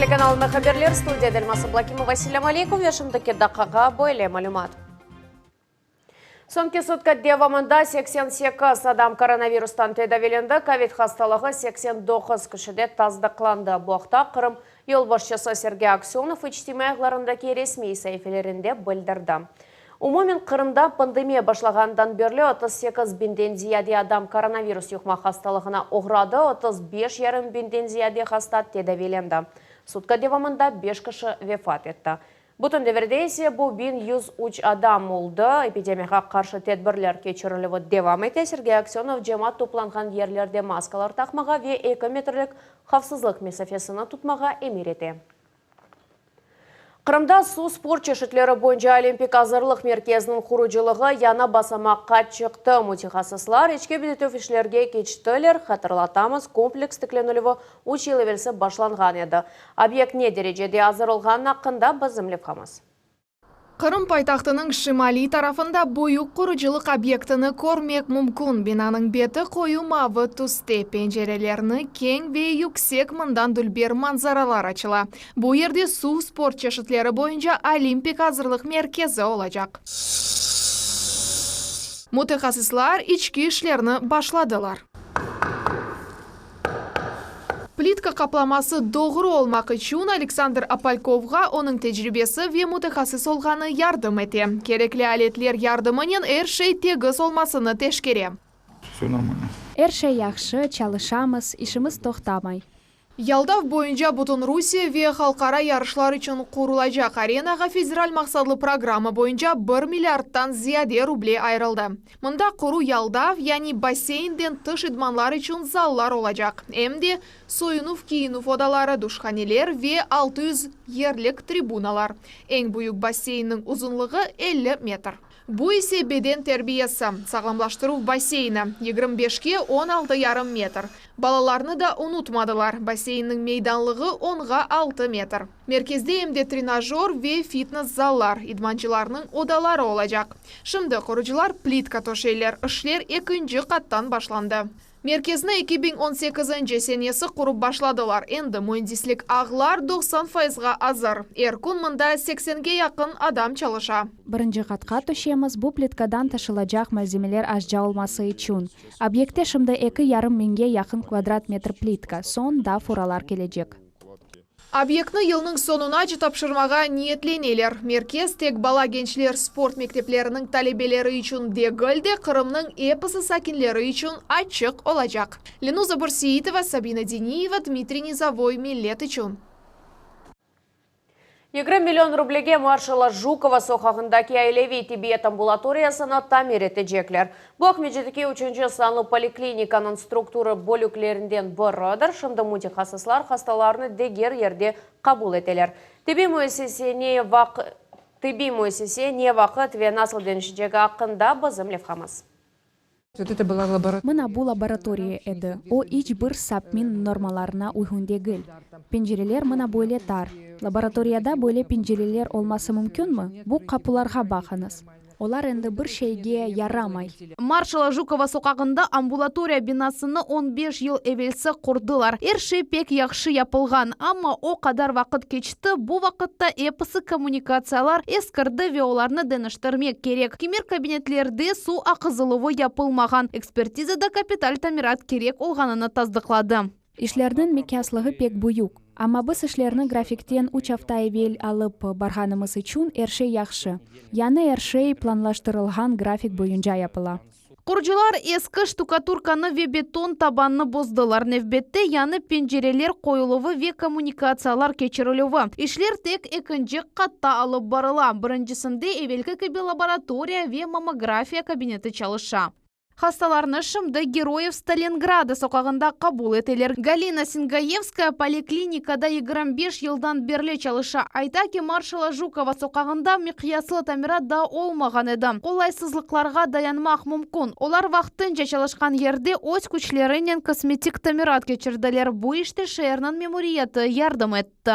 Telekanalında haberler, studiyada Elmaz Ablakimova. Selâm aleykum ve şimdiki daqqağa böyle malümat. Soñki sutka devamında 88 adam koronavirustan tedavilendi, kovid hastalığı 89 kişide tasdıqlandı. Bu aqta Qırım yolbaşçısı Sergey Aksönov içtimaiy ağlarındaki resmiy saifelerinde bildirdi. Umumen Qırımda pandemiya başlağanından berli 38 biñden ziyade adam koronavirus yuqma hastalığına oğradı, 35 yarım biñden ziyade hasta tedaviylendi. Sutka devamında beş kişi vefat etti. Bütün devirde ise bu 1103 adam oldı. Epidemiyağa qarşı tedbirler keçirilüvi devam ete. Sergey Aksönov cemaat toplanğan yerlerde maskalar taqmağa ve eki metrlik havfsızlıq mesafesini tutmağa emir ete. Qırımda suv sport çeşitleri boyunca Olimpik azırlıq merkeziniñ qurucılığı yañı basamaqqa çıqtı. Mütehassıslar içki büzütüv işlerge keçtiler. Hatırlatamız, kompleks tiklenilüvi üç yıl evelsi başlanğan edi. Obyekt ne derecede azır olğanı aqqında bizim levhamız. Qırım paytahtınıñ şimaliy tarafında büyük qurucılıq obyektini körmek mümkün. Binanıñ beti qoyu mavı tüste, pencerelerni keñ ve yüksek, mından dülber manzaralar açıla. Bu yerde suv sport çeşitleri boyunca Olimpik azırlıq merkezi olacaq. Mütehassıslar içki işlerni başladılar. Plitka qaplaması doğru olmaq içün Aleksandr Apalkovğa onıñ tecribesi ve mütehassıs olğanı yardım ete. Kerekli aletler yardımınen er şey tegiz olmasını teşkere. Er şey yahşı, çalışamız, işimiz toqtamay. Yaldav boyunca bütün Rusiye ve halqara yarışlar içün qurulacaq arenağa federal maqsatlı programma boyunca bir milliardtan ziyade ruble ayırıldı. Mında quru yaldav, yani basseynden tış idmanlar içün zallar olacaq, em de soyunuv-kiyinüv odaları, duşhaneler ve 600 yerlik tribunalar. Eñ büyük basseynniñ uzunlığı 50 metr. Bu ise beden terbiyesi, sağlamlaştıruv basseyni, 25-ke 16 yarım metr. Balalarnı da unutmadılar, basseynniñ meydanlığı onğa altı metr. Merkezde em de trenajör ve fitnes zallar, idmancılarnıñ odaları olacaq. Şimdi qurucılar plitka töşeyler, işler ekinci qattan başlandı. Merkezni 2018-nci senesi qurıp başladılar, endi müendislik ağlar 90 fayızğa azır. Er kün mında 80-ge yaqın adam çalışa. Birinci qatqa tüşemiz, bu plitkadan taşılacaq malzemeler azca olması içün. Obyektte şimdi eki yarım miñge yaqın kvadrat metr plitka, soñ daa furalar kelecek. Obyektni yılnıñ soñunace tapşırmağa niyetleneler. Merkez tek bala-gençler sport mektepleriniñ talebeleri içün degil de, Qırımnıñ episi sakinleri içün açıq olacaq. Lenuza Börseitova, Sabina Deniyeva, Dmitriy Nizovoy, Millet içün. 20 million rublege Marşala Jukova soqağındaki aileviy tibbiyet ambulatoriyasını tamir etecekler. Bu Aqmescitteki üçünci sanlı poliklinikanıñ struktura bölüklerinden biridir. Şimdi mütehassıslar hastalarnı diger yerde qabul eteler. Tibbiy müessise ne tibbiy müessise ne vaqıt ve nasıl deñişecegi aqqında bizim levhamız. Mına bu laboratoriya edi, o iç bir SAPMİN normalarına uyğun degil. Pencereler mına böyle tar. Laboratoriyada böyle pencereler olması mümkünmi? Bu qapularğa baqıñız. Olar endi bir şeyge yaramay. Marşala Jukova soqağında ambulatoriya binasını on beş yıl evelsi qurdılar. Er şey pek yahşı yapılğan, amma o qadar vaqıt keçti, bu vaqıtta episi kommunikatsiyalar eskirdi ve olarnı deñiştirmek kerek. Kimer kabinetlerde suv aqızıluvı yapılmağan. Ekspertiza da kapital tamirat kerek olğanını tasdıqladı. İşlerniñ miqyaslığı pek büyük, amma biz işlerni grafikten üç afta evel alıp barğanımız içün er şey yahşı. Yañı er şey planlaştırılğan grafik boyunca yapıla. Qurucılar eski ştukaturkanı ve beton tabannı bozdılar. Nevbette yañı pencereler qoyuluvı ve kommunikatsiyalar keçirilüvi. İşler tek ekinci qatta alıp barıla, birincisinde evelki kibi laboratoriya ve mammografiya kabineti çalışa. Hastalarnı şimdi Geroyev Stalingrada soqağında qabul eteler. Galina Singayevskaya poliklinikada 25 yıldan berli çalışa. Ayta ki, Marşala Jukova soqağında miqyaslı tamirat daa olmağan edi. Qolaysızlıqlarğa dayanmaq mümkün. Olar vaqtınca çalışqan yerde öz küçlerinen kosmetik tamirat keçirdiler. Bu işte şeerniñ memuriyeti yardım etti.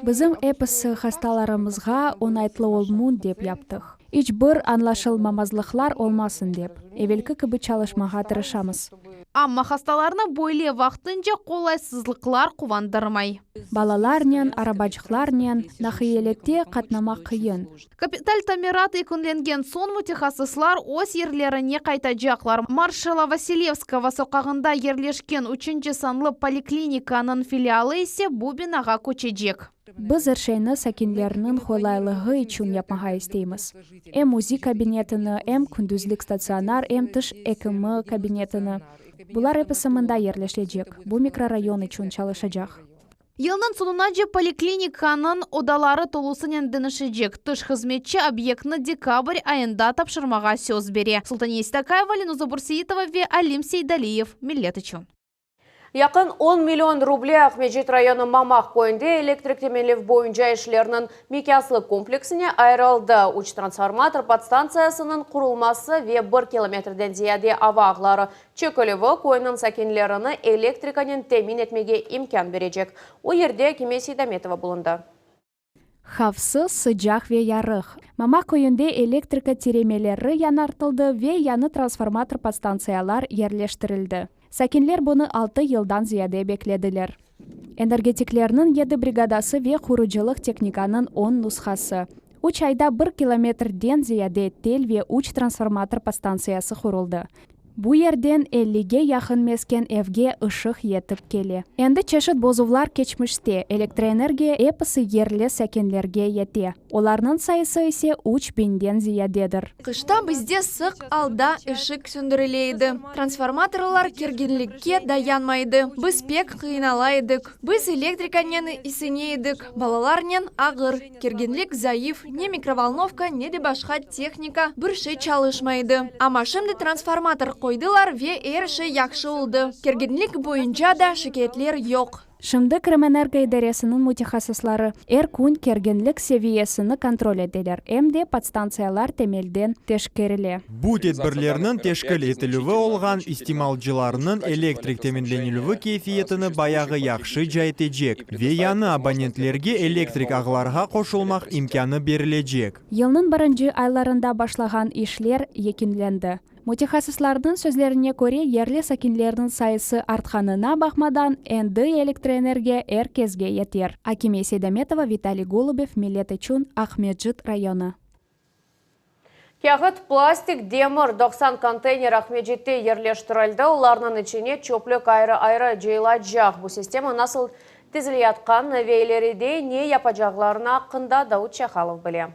Bizim episi hastalarımızğa oñaytlı olmun dep yaptıq. İç bir añlaşılmamazlıqlar olmasın dep, evelki kibi çalışmağa tırışamız. Amma hastalarnı böyle vaqtınca qolaysızlıqlar quvandırmay. Balalarnen, arabacıqlarnen nahiyelette qatnamaq qıyın. Kapital tamirat yekünlengen soñ mütehassıslar öz yerlerine qaytacaqlar. Marşala Vasilevskogo soqağında yerleşken üçünci sanlı poliklinikanıñ filialı ise bu binağa köçecek. Biz er şeyni sakinlerniñ qolaylığı içün yapmağa isteymiz. Em UZI kabinetini, em kündüzlik statsionar, em tiş ekimi kabinetini. Bular episi mında yerleşecek, bu mikrorayon içün çalışacaq. Yılnıñ soñunace poliklinikanıñ odaları tolusınen deñişecek. Tış hızmetçi obyektni dekabr ayında tapşırmağa söz bere. Sultaniye Seytakayeva, Lenuza Burseitova ve Alim Seydaliyev, Millet içün. Yaqın 10 million ruble Aqmescit rayonı Mamaq köyünde elektrik teminlev boyunca işlerniñ miqyaslı kompleksine ayırıldı. Üç transformator podstantsiyasınıñ qurulması ve bir kilometrden ziyade ava ağları çekilüvi köyniñ sakinlerini elektrikanen temin etmege imkân berecek. O yerde Akime Seydametova bulundı. Havfsız, sıcaq ve yarıq. Mamaq köyünde elektrika tiremeleri yañartıldı ve yañı transformator podstantsiyalar yerleştirildi. Sakinler bunı altı yıldan ziyade beklediler. Energetiklerniñ yedi brigadası ve qurucılıq tehnikanıñ 10 nushası. Üç ayda bir kilometrden ziyade tel ve üç transformator podstantsiyası quruldı. Bu yerden 50-ge yaqın mesken evge ışıq yetip kele. Endi çeşit bozuvlar keçmişte, elektroenergiya episi yerli sakinlerge yete. Olarnıñ sayısı ise 3000-den ziyadedir. Qışta bizde sıq alda ışıq söndürile edi. Transformatorlar kerginlikke dayanmay edi. Biz pek qıynala edik. Biz elektrikanen isine edik. Balalarnen ağır. Kerginlik zayıf, ne mikrovolnovka, ne de başqa tehnika bir şey çalışmay edi. Amma şimdi transformator qoydılar ve er şey yahşı oldı. Kerginlik boyunca da şikâyetler yoq. Şimdi Krımenergo idaresiniñ mütehassısları er kün kerginlik seviyesini kontrol eteler, em de podstantsiyalar temelden teşkerile. Bu tedbirlerniñ teşkil etilüvi olğan istimalcılarnıñ elektrik teminlenilüvi keyfiyetini bayağı yahşıca etecek ve yañı abonentlerge elektrik ağlarğa qoşulmaq imkânı berilecek. Yılnıñ birinci aylarında başlağan işler yekünlendi. Mütehassıslarnıñ sözlerine köre, yerli sakinlerniñ sayısı artqanına baqmadan, endi elektroenergiya er kesge yeter. Akime Seydametova, Vitaliy Golubev, Millet içün, Aqmescit rayonı. Kâğıt, plastik, demir 90 konteyner Aqmescitte yerleştirildi. Olarnıñ içine çöplük ayrı-ayrı cıyılacaq. Bu sistema nasıl tizileyatqan ve ileride ne yapacaqlarını aqqında Davut Çahalov bile.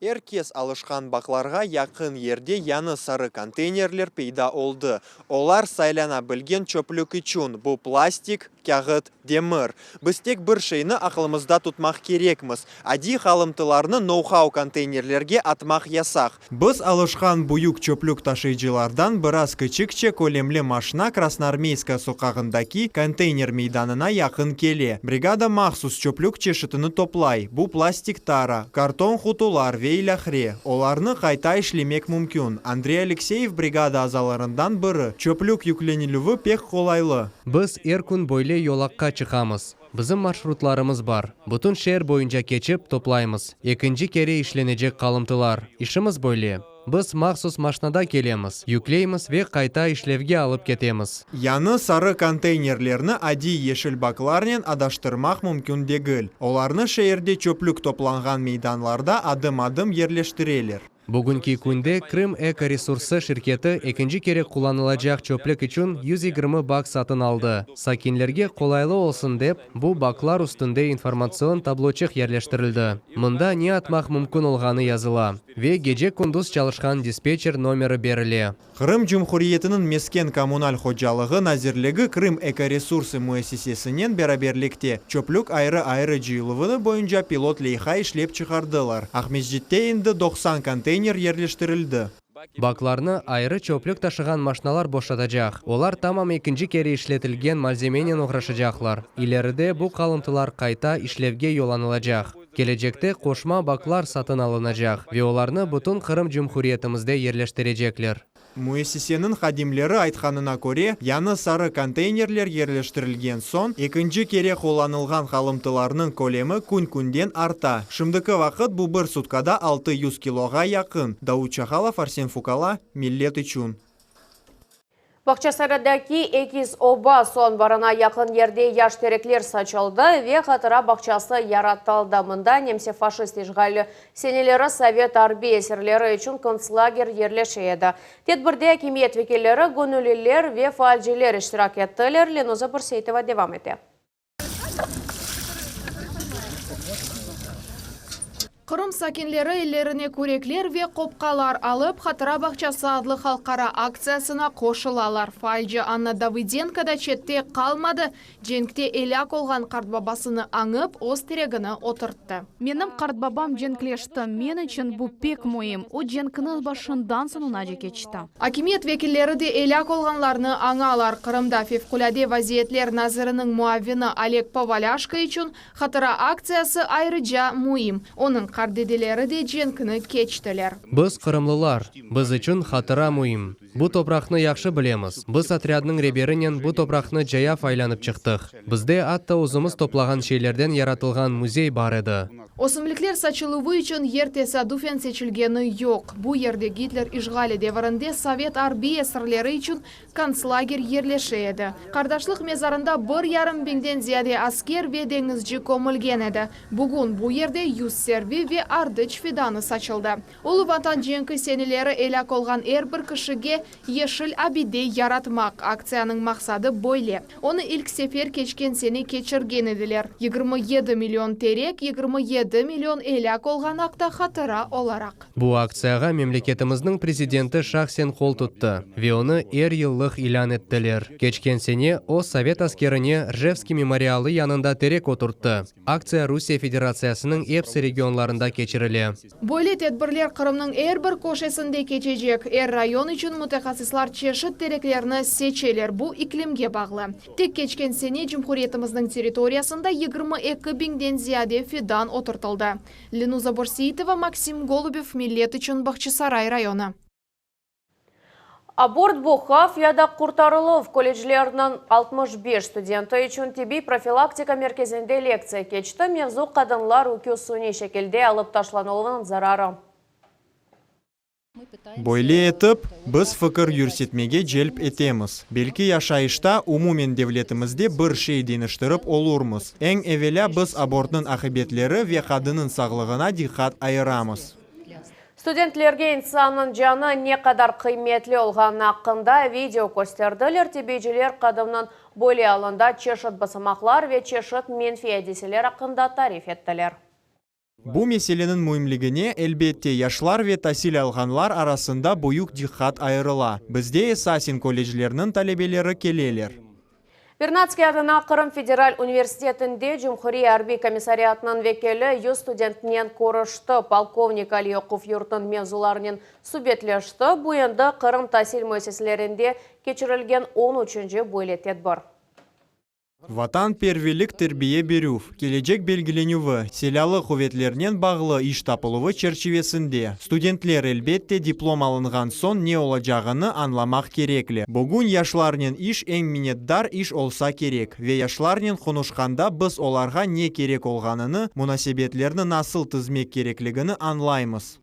Er kes alışqan baklarğa yaqın yerde yañı sarı konteynerler peyda oldı. Olar saylana bilgen çöplük içün bu plastik, kâğıt, demir. Biz tek bir şeyni aqlımızda tutmaq kerekmiz. Adiy qalımtılarnı nou-hau konteynerlerge atmaq yasaq. Biz alışqan büyük çöplük taşıyıcılardan biraz kiçikçe kölemli maşina Krasnoarmeyskaya soqağındaki konteyner meydanına yaqın kele. Brigada mahsus çöplük çeşitini toplay. Bu plastik tara, karton qutular ve ilâhre. Olarnı qayta işlemek mümkün. Andrey Alekseyev brigada azalarından biri. Çöplük yüklenilüvi pek qolaylı. Biz er kün böyle yolaqqa çıqamız. Bizim marşrutlarımız bar. Bütün şeer boyunca keçip toplaymız. Ekinci kere işlenecek qalımtılar. İşimiz böyle. Biz mahsus maşnada kelemiz, yükleymiz ve qayta işlevge alıp ketemiz. Yañı sarı konteynerlerni adiy yeşil baklarnen adaştırmaq mümkün degil. Olarnı şeerde çöplük toplanğan meydanlarda adım-adım yerleştireler. Bugünki künde Krım Ekoresursı şirketi ekinci kere qullanılacaq çöplük içün 120 bak satın aldı. Sakinlerge qolaylı olsun dep, bu baklar üstünde informatsion tabloçıq yerleştirildi. Mında ne atmaq mümkün olğanı yazıla ve gece-kündüz çalışqan dispetçer nomeri berile. Qırım Cumhuriyetiniñ mesken-kommunal hocalığı nazirligi Krım Ekoresursı müessisesinen beraberlikte çöplük ayrı-ayrı cıyıluvını boyunca pilot leyha işlep çıqardılar. Aqmescitte endi 90 konteyner yerleştirildi. Baklarnı ayrı çöplük taşığan maşnalar boşatacaq. Olar tamam ekinci kere işletilgen malzemenen oğraşacaqlar. İleride bu qalımtılar qayta işlevge yollanılacaq. Kelecekte qoşma baklar satın alınacaq ve olarnı bütün Qırım Cumhuriyetimizde yerleştirecekler. Müessiseniñ hadimleri aytqanına köre, yañı sarı konteynerler yerleştirilgen soñ, ekinci kere qullanılğan qalımtılarnıñ kölemi kün-künden arta. Şimdiki vaqıt bu bir sutkada 600 kiloğa yaqın. Davut Çahalov, Arsen Fukala, Millet içün. Bağçasaraydaki Ekiz Oba su anbarına yaqın yerde yaş terekler saçıldı ve hatıra bağçası yaratıldı. Mında nemse-faşist işğali seneleri sovet arbiy esirleri içün kontslager yerleşe edi. Tedbirde akimiyet vekilleri, göñülliler ve faalciler iştirak ettiler. Lenuza Bürseitova devam ete. Qırım sakinleri ellerine kürekler ve qopqalar alıp, Hatıra bağçası adlı halqara aktsiyasına qoşulalar. Faalci Anna Davıdenko da çette qalmadı, cenkte elâk olğan qartbabasını añıp, öz teregini oturttı. Menim qartbabam cenkleşti. Men içün bu pek müim. O, cenkniñ başından soñunace keçti. Akimiyet vekilleri de elâk olğanlarnı añalar. Qırımda Fevqulâde vaziyetler naziriniñ muavini Oleg Povolâşko içün hatıra aktsiyası ayrıca müim. Onıñ qartdedeleri de cenkni keçtiler. Biz qırımlılar, biz içün hatıra müim. Bu topraqnı yahşı bilemiz. Biz otrâdnıñ reberinen bu topraqnı cayav aylanıp çıqtıq. Bizde atta özümiz toplağan şeylerden yaratılğan müzey bar edi. Ösümlikler saçıluvı içün yer tesadufen seçilgeni yoq. Bu yerde Gitler işğali devirinde sovet arbiy esirleri içün kontslager yerleşe edi. Qardaşlıq mezarında bir yarım biñden ziyade asker ve deñizci kömülgen edi. Bugün bu yerde yüz servi ve ardıç fidanı saçıldı. Ulu Vatan cenki seneleri elâk olğan er bir kişige yeşil abide yaratmaq, aktsiyanıñ maqsadı böyle. Onı ilk sefer keçken sene keçirgen ediler. 27 million terek, 27 million elâk olğan aqta hatıra olaraq. Bu aktsiyağa memleketimizniñ prezidenti şahsen qol tuttı ve onı er yıllıq ilân ettiler. Keçken sene o, sovet askerine Rjevskiy memorialı yanında terek oturttı. Aktsiya Rusiye Federatsiyasınıñ epsi regionlarında keçirile. Böyle tedbirler Qırımnıñ er bir köşesinde keçecek. Er rayon içün mütehassıslar çeşit tereklerni seçeler, bu iklimge bağlı. Tek keçken sene cumhuriyetimizniñ territoriyasında 22 biñden ziyade fidan oturtıldı. Lenuza Börseitova, Maksim Golubev, Millet içün, Bağçasaray rayonı. Abort bu havf ya da qurtarıluv kollecleriniñ 65 studenti içün tibbiy profilaktika merkezinde lektsiya keçti. Mevzu qadınlar ükü suniy şekilde alıp taşlanıluvınıñ zararı. Böyle etip, biz fikir yürsetmege celp etemiz. Belki yaşayışta, umumen devletimizde bir şey deñiştirip olurmız. Eñ evelâ biz abortnıñ aqibetleri ve qadınıñ sağlığına diqqat ayıramız. Studentlerge insannıñ canı ne qadar qıymetli olğanı aqqında video kösterdiler. Tibbiyciler qadınnıñ böyle alında çeşit basamaqlar ve çeşit menfiy adiseler aqqında tarif ettiler. Bu meseleniñ müimligine, elbette, yaşlar ve tasil alğanlar arasında büyük diqqat ayırıla. Bizde esasen kolleclerniñ talebeleri keleler. Vernadskiy adına Qırım federal universitetinde Cumhuriy arbiy komissariatınıñ vekili 100 studentnen körüşti. Polkovnik aliy oquv yurtunıñ mevzularınen subetleşti. Bu endi Qırım tasil müessiselerinde keçirilgen on üçünci böyle tedbir. Vatanperverlik terbiye berüv, kelecek belgilenüvi, silâlı quvetlernen bağlı iş tapıluvı çerçivesinde, studentler, elbette, diplom alınğan soñ ne olacağını añlamaq kerekler. Bugün yaşlarnen iş eñ minnetdar iş olsa kerek ve yaşlarnen qonuşqanda biz olarğa ne kerek olğanını, munasebetlerni nasıl tizmek kerekligini añlaymız.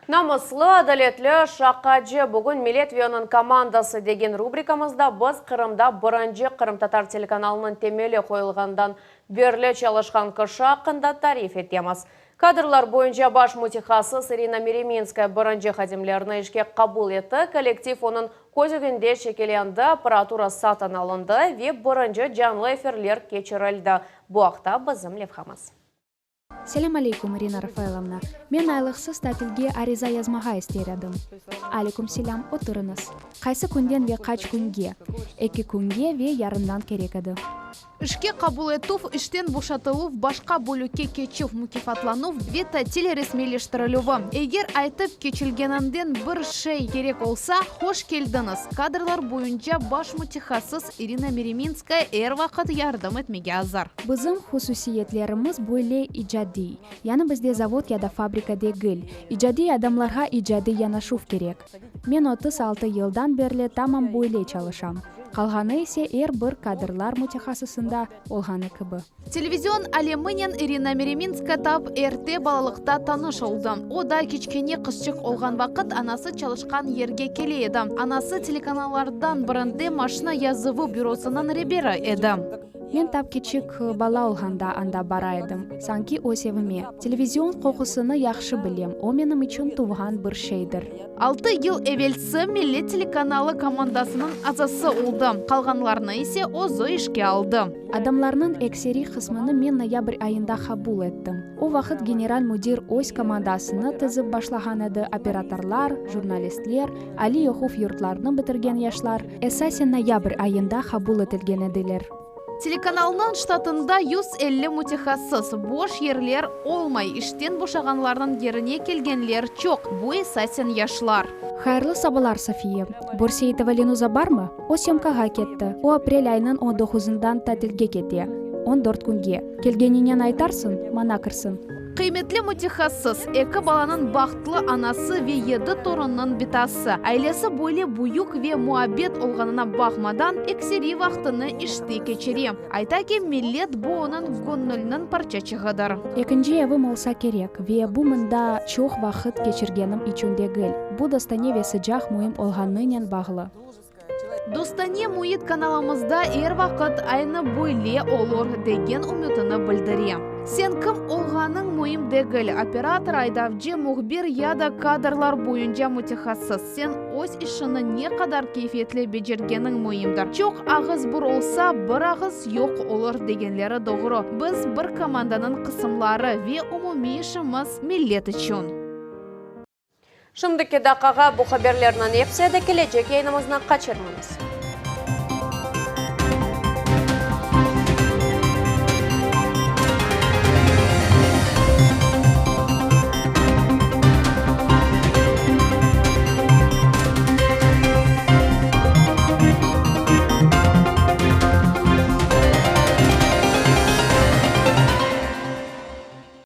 Namuslı, adaletli, şaqacı. Bugün Millet ve onıñ komandası degen rubrikamızda biz Qırımda birinci qırımtatar telekanalınıñ temeli qoyulğandan berli çalışqan kişi aqqında tarif etemiz. Kadrlar boyunca baş mütehassıs İrina Mereminskaya birinci hadimlerni işke qabul etti, kollektiv onıñ köz ögünde şekillendi, apparatura satın alındı ve birinci canlı efirler keçirildi. Bu aqta bizim levhamız. Selâm aleyküm, İrina Rafaelovna. Men aylıqsız tatilge ariza yazmağa ister edim. Aleyküm selâm, oturıñız. Qaysı künden ve qaç künge? Eki künge ve yarından kerek edi. İşke qabul etüv, işten boşatıluv, başqa bölükke keçüv, mukâfatlanuv ve tatil resmiyleştirilüvi. Eger aytıp keçilgeninden bir şey kerek olsa, hoş keldiñiz! Kadrlar boyunca baş mütehassıs İrina Mereminskaya er vaqıt yardım etmege azır. Bizim hususiyetlerimiz böyle icadiy. Yani bizde zavod ya da fabrika degil. İcadiy adamlarğa icadiy yanaşuv kerek. Men 36 yıldan berli tamam böyle çalışam. Qalğanı ise er bir kadrlar mütehassısında olğanı kibi. Televizion aleminen İrina Mereminskaya tap erte balalıqta tanış oldı. O daa kiçkene qızçıq olğan vaqıt anası çalışqan yerge kele edi. Anası telekanallardan birinde maşina yazuvı bürosınıñ reberi edi. Men tap kiçik bala olğanda anda bara edim, sanki öz evime. Televizion qoqusını yahşı bilem, o menim içün tuvğan bir şeydir. Altı yıl evelsi Millet telekanalı komandasınıñ azası oldı, qalğanlarnı ise özü işke aldı. Adamlarnıñ ekseriy qısmını men noyabr ayında qabul ettim. O vaqıt general müdir öz komandasını tizip başlağan edi, operatorlar, jurnalistler, aliy oquv yurtlarını bitirgen yaşlar, esasen noyabr ayında qabul etilgen ediler. Telekanalnıñ ştatında 150 mütehassıs, boş yerler olmay, işten boşağanlarnıñ yerine kelgenler çoq, bu esasen yaşlar. Hayırlı sabalar, Safiye. Börseitova Lenuza barmı? O syomkağa ketti. O aprel ayınıñ on doquzından tatilge kete. On dört künge. Kelgeninen aytarsıñ, maña kirsin. Qıymetli mütehassıs, eki balanıñ bahtlı anası ve yedi torunnıñ bitası. Ailesi böyle büyük ve muabbet olğanına baqmadan, ekseriy vaqtını işte keçire. Ayta ki, millet bu onıñ göñülniñ parçaçığıdır. Ekinci evim olsa kerek ve bu mında çoq vaqıt keçirgenim içün degil, bu dostane ve sıcaq müim olğanınen bağlı. Dostane müit kanalımızda er vaqıt aynı böyle olur, degen ümütini bildire. Sen kim olğanıñ müim degil, operator, aydavcı, mühbir ya da kadrlar boyunca mütehassıs, sen öz işini ne qadar keyfiyetli becergeniñ müimdir. Çoq ağız bir olsa, bir ağız yoq olur degenleri doğru. Biz bir komandanıñ qısımları ve umumiy işimiz millet içün. Şimdiki daqqağa bu haberlerniñ episi edi, kelecek yayınımıznı qaçırmañız.